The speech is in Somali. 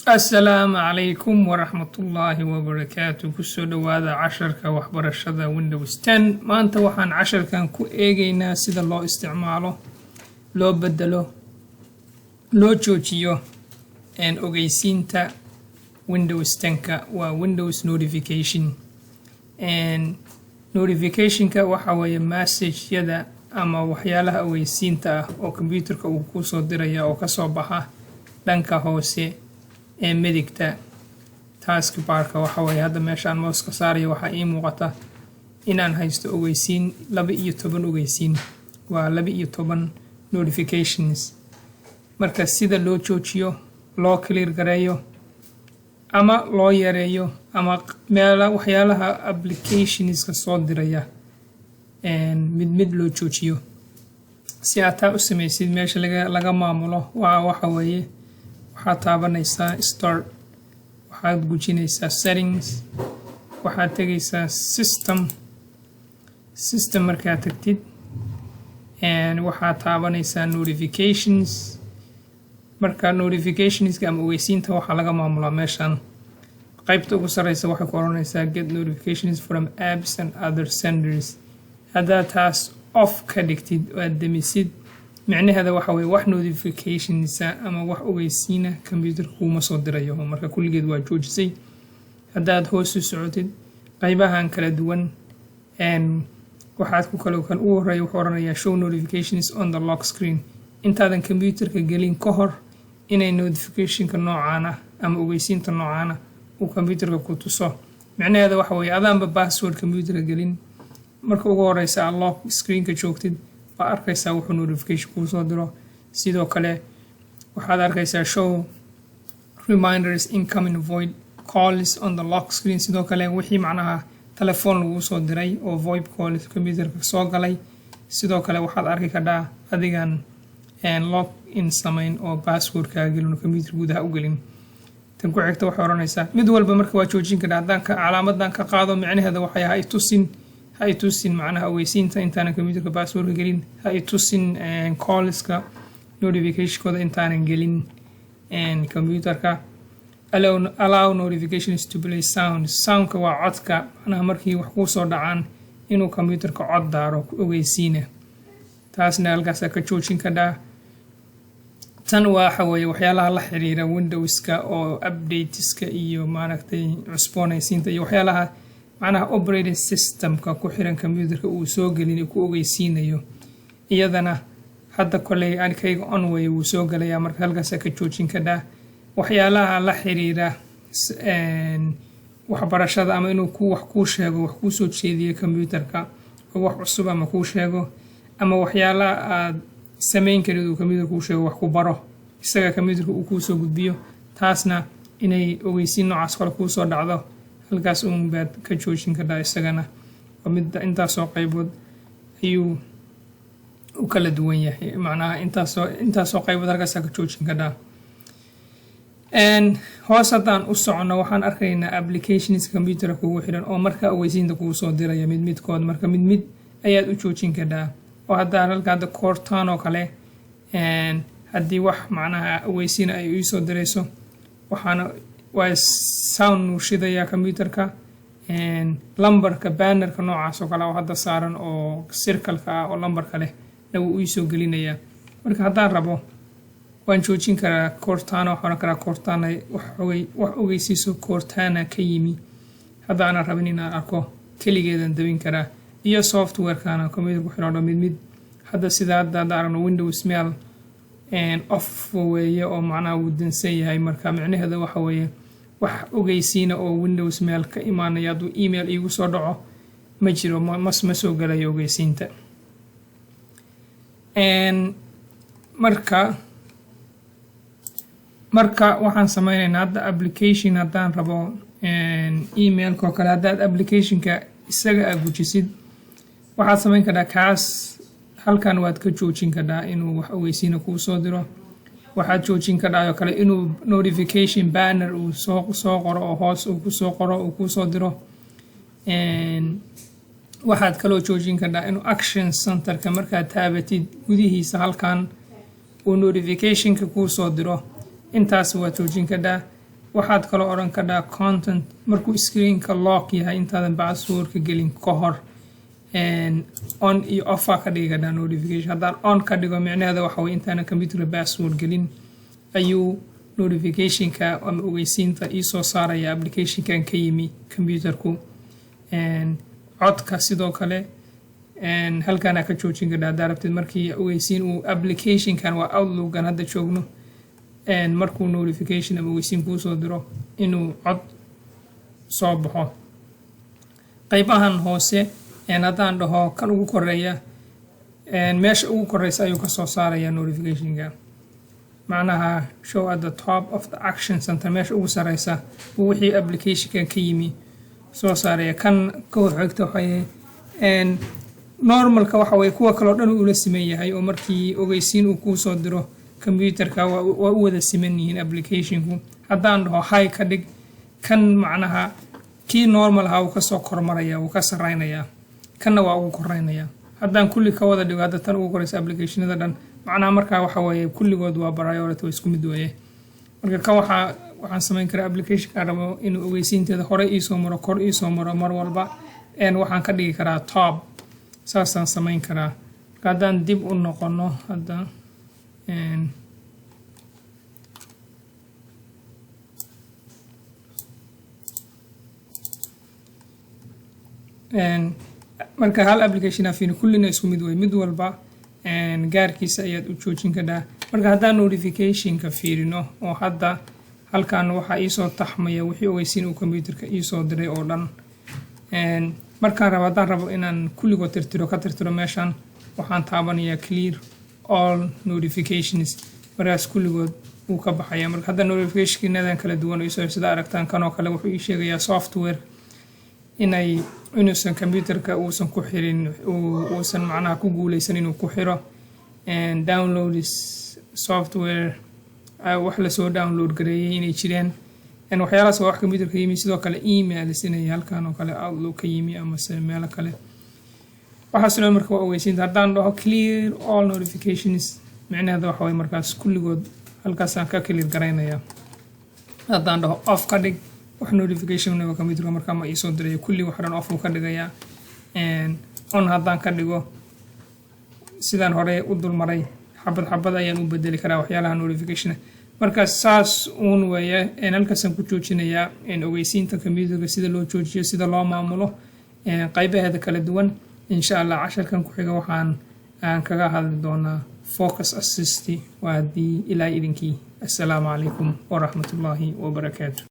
Asalaamu calaykum waraxmatullaahi wabarakaatu. Kusoo dhowaada casharka waxbarashada Windows 10. Maanta waxaan casharkan ku eegaynaa sida loo isticmaalo, loo bedelo, loo joojiyo ogeysiinta Windows 10-ka, waa Windows notification. Notificationka waxa weeye message-yada ama waxyaalaha ogeysiinta ah oo computerka uu kusoo diraya oo kasoo baxa dhanka hoose ee midigta taskbarka. Waxa weeye hadda meeshaan mouse-ka saaraya waxaa ii muuqata inaan haysto ogeysiin 12 ogeysiin, waa 12 notifications. Marka sida loo joojiyo, loo clear gareeyo ama loo yareeyo ama meela waxyaalaha applicationska soo diraya mid mid loo joojiyo, si aad taa u samaysid, meesha laga maamulo waa waxa weeye waxaad taabanaysaa Start, waxaad gujinaysaa Settings, waxaad tegaysaa System. System markaad tagtid, waxaad taabanaysaa Notifications. Marka notificationska ama ogeysiinta waxaa laga maamulaa meeshan qaybta ugu sareysa. Waxay ku oranaysaa "Get notifications from apps and other senders". Haddaad taas off ka dhigtid oo aad demisid, micnaheeda waxa weye wax notificationsa ama wax ogeysiina computerka kuuma soo dirayo. Marka kulligeed waa joojisay. Haddaad hoos u socotid qaybahan kala duwan, waxaad ku kale kan ugu horeeya wuxuu oranayaa "Show notifications on the lock screen". Intaadan computerka gelin ka hor inay notificationka noocaana ama ogeysiinta noocaana uu computerka ku tuso, micnaheeda waxa weeye adaanba password computerka gelin, marka ugu horeysa aad lock screenka joogtid waa arkaysaa wuxuu notification kuu soo diro. Sidoo kale waxaad arkaysaa "Show reminders, incoming VoIP calls on the lock screen". Sidoo kale wixii macnaha telefoon lagu soo diray oo VoIP calls computerka soo galay, sidoo kale waxaad arki kadhaa adigan log in samayn oo passwordkaaga gelin oo computer gudaha u gelin. Tan ku xigta waxay odhanaysaa, mid walba marka waa joojin kadhaa. Haddaan ka calaamadan ka qaado, micnaheeda waxay ha i tusin macnaha ogeysiinta intaanan computerka passwordka gelin, ha i tusin callska notificationkooda intaanan gelin computerka. Allow notifications to play sound. Soundka waa codka, macnaha markii wax kuu soo dhacaan inuu computerka cod daaro ku ogeysiina, taasna halkaasaa ka joojin kadhaa. Tan waxa weeye waxyaalaha la xiriira Windowska oo updateska iyo maaragtay cusboonaysiinta iyo waxyaalaha macnaha operating systemka ku xiran computerka uu soo gelin ku ogeysiinayo. Iyadana hadda koley kayga on way, wuu soo gelayaa, marka halkaasaa ka joojin kadhaa. Waxyaalaha la xiriira waxbarashada ama inuu ku wax kuu sheego, wax kuu soo jeediyo computerka oo wax cusub ama kuu sheego, ama waxyaalaha aad samayn karid uu computerka kuu sheego, wax ku baro isaga computerka uu kuusoo gudbiyo, taasna inay ogeysiin noocaas kale kuusoo dhacdo, halkaas uun baad ka joojin kadhaa. Isagana waa mid intaasoo qaybood ayuu u kala duwan yahay, macnaha intaasoo qaybood halkaasaa ka joojin kadhaa. Hoos haddaan u socono, waxaan arkaynaa applications computerka kugu xiran oo markaa ogeysiinta kuu soo diraya mid midkood. Marka mid mid ayaad u joojin kadhaa oo haddaa halka hadda Cortana oo kale, haddii wax macnaha ogeysiina ay iisoo dirayso, waxaana waa sound uu shidayaa computerka. Lambarka bannerka noocaas oo kale oo hadda saaran oo circleka ah oo lambarka leh na wuu iisoo gelinayaa. Marka haddaan rabo waan joojin karaa Cortana. Waxaan oran karaa Cortana wax ogeysiiso Cortana ka yimi haddaanan rabin inaan arko, keligeedan dabin karaa. Iyo softwarekana computer ku xiran oo mid mid hadda sida hadda aragno Windows Mail off weeye oo macnaha wuu dansan yahay. Marka micnaheeda waxa weeye wax ogeysiina oo Windows Mail ka imaanaya hadduu email iigu soo dhaco ma jiro, ma soo gelayo ogeysiinta. Marka waxaan sameynaynaa hadda application haddaan rabo emailka oo kale, haddaad applicationka isaga aa gujisid, waxaad samayn kartaa kaas halkan waad ka joojin kartaa inuu wax ogeysiina kuu soo diro. Waxaad joojin kartaa oo kale inuu notification banner uu soo qoro oo hoos uu kusoo qoro uu kusoo diro. Waxaad kaloo joojin kartaa inuu Action Centerka markaad taabatid gudihiisa halkan uu notificationka kuu soo diro. Intaas waad joojin kartaa. Waxaad kaloo odhan kadhaa content markuu screenka lock yahay, intaadan passwordka gelin ka hor, on iyo off aa ka dhigi kadhaa notification. Haddaan on ka dhigo, micnaheeda waxa weye intaanan computerka password gelin ayuu notificationka ama ogeysiinta iisoo saaraya applicationkan ka yimi computerku. Codka sidoo kale halkaana ka joojin kadhaa haddaa rabtid. Markii ogeysiin uu applicationkan, waa Outlookan hadda joogno, markuu notification ama ogeysiin kuusoo diro inuu cod soo baxo. Qaybahan hoose haddaan dhaho kan ugu koreeya, meesha ugu koreysa ayuu kasoo saaraya notificationka, macnaha show at the top of the action center, meesha ugu sareysa buu wixii applicationkan ka yimi soo saaraya. Kan ka horxigta waxay normalka waxa weye kuwa kaleo dhan uu ula siman yahay, oo markii ogeysiin uu kuusoo diro computerka waa u wada siman yihiin applicationku. Haddaan dhaho high ka dhig kan, macnaha kii normal ahaa wuu kasoo kormaraya, wuu ka sareynayaa, kanna waa ugu koreynaya. Haddaan kulli ka wada dhigo hadda tan ugu koreysa applicationada dhan, macnaha markaa waxa weeye kulligood waa priority, waa isku mid weeye. Marka kan waxaan samayn karaa applicationka rabo inuu ogeysiinteeda hore iisoo maro, kor iisoo maro mar walba, waxaan ka dhigi karaa top, saasaan samayn karaa. Marka haddaan dib u noqono hadda, marka hal application afin kullina isku mid wey, mid walba gaarkiisa ayaad u joojin kadhaa. Marka haddaan notificationka fiirino oo hadda halkan waxaa iisoo taxmaya wixii ogeysiin uu computerka iisoo diray oo dhan. Markaan rabo, haddaan rabo inaan kulligood tirtiro, ka tirtiro meeshan, waxaan taabanayaa clear all notifications. Markaas kulligood wuu ka baxaya. Marka hadda notificationadan kala duwan isoo sida aragtaan, kanoo kale wuxuu ii sheegayaa software inay inuusan computerka uusan ku xirin, uusan macnaha ku guuleysan inuu ku xiro downloads software, wax lasoo download gareeyay inay jireen. Waxyaalahaas waa wax computerka yimi. Sidoo kale emails inay halkan oo kale Outlook ka yimi amase meelo kale, waxaas dhan marka waa ogeysiinta. Haddaan dhaho clear all notifications, micnaheeda waxa waye markaas kulligood halkaasaan ka clear garaynaya. Haddaan dhaho off ka dhig, wax notification computerka markaa ma iisoo dirayo, kulli wax dhan off uu ka dhigayaa. On haddaan ka dhigo, sidaan hore u dulmaray, xabad xabad ayaan u bedeli karaa waxyaalaha notification. Marka saas uun weeye. Halkaasaan ku joojinayaa ogeysiinta computerka, sida loo joojiyo, sida loo maamulo qaybaheeda kala duwan. Insha Allah casharkan ku xiga waxaan aan kaga hadli doonaa Focus Assist. Waa haddii ilaa idinkii. Assalaamu calaykum waraxmatullaahi wabarakaatu.